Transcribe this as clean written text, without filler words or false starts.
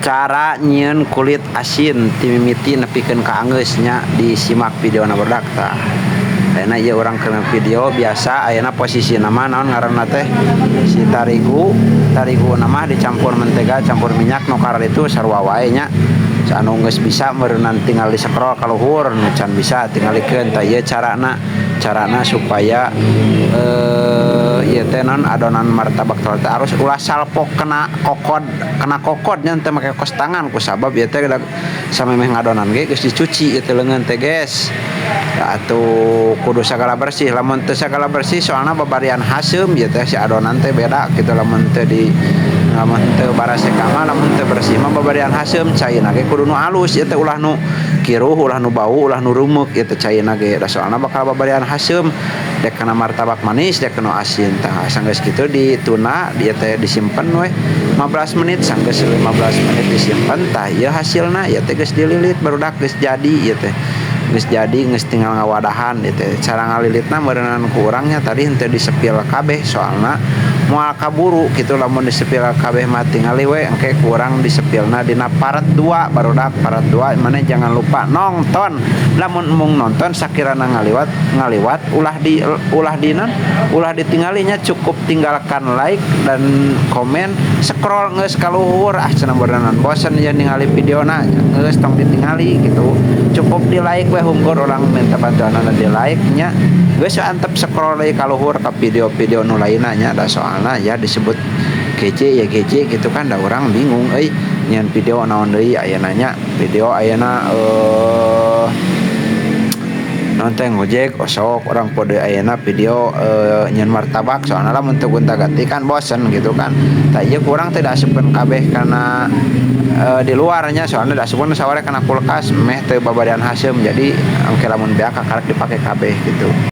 Cara nyieun kulit asin ti mimiti nepikeun ka anggeus nya, disimak videona, barudak. Tah, ayeuna ieu urang keur video biasa. Ayeuna posisina mah naon ngaranna teh, si tarigu. Tarigu mah dicampur mentega, campur minyak, nu itu sarua wae nya. Anu geus bisa meureunan tinggal di scroll ka luhur, nu can bisa tingalikeun. Tah, ieu carana carana supaya ieu teh naon, adonan martabak telur teh harus ulah salpok kena kokod, kena kokod nya, teu make kos tangan, ku sabab ieu teh samemeh ngadonan ge geus dicuci ieu teh leungeun teh, guys. Atuh kudu sagala bersih. Lamun teu sagala bersih, soalna babarian haseum ieu teh si adonan teh, beda kitu. Lamun teu di lamun teu baraseka mah, lamun teu bersih mah babarian haseum. Caina ge kudu nu alus ieu teh, ulah nu kiruh, ulah nu bau, ulah nu rumeuk ieu teh caina ge, da soalna bakal babarian haseum, dek kana martabak manis, dek nu asin. Tah, sanggeus kitu dituna dieu teh, disimpen we 15 menit. Sanggeus 15 menit disimpen, tah, ieu hasilna. Ieu teh geus dililit, barudak, geus jadi ieu teh, geus jadi, geus tinggal ngawadahan ieu teh. Cara ngalilitna meureunan ku urang nya tadi henteu disepil kabeh, soalna moal kaburu kitu lamun disepil kabeh mah. Tingali we engke ku urang disepilna dina part 2, barudak. Part 2 mana, jangan lupa nonton. Lamun embung nonton sakirana ngaliwat ngaliwat, ulah di ulah ditinggalinya, cukup tinggalkan like dan komen, scroll geus ka luhur. "Ah," cenah, "beureunan bosen ya ningali videona." Geus, tong ditingali gitu, cukup di like we hungkul. Urang minta bantuanana di like nya. Geus, antep scroll deui ka luhur ka video-video nu lainna nya, da soalna ya disebut kece ya kece gitu kan, da urang bingung euy nyieun video naon deui ayeuna nya. Video ayeuna naon teh, ngojek osok urang pode ayeuna video nyieun martabak, soalna lamun teu gonta-ganti kan bosen gitu kan. Tah, ieu ku urang teh diasupkeun kabeh kana di luarnya, soalnya diasupkeun saware kana kulkas meh teu babarian haseum, jadi engke lamun beak kakarek dipake kabeh gitu.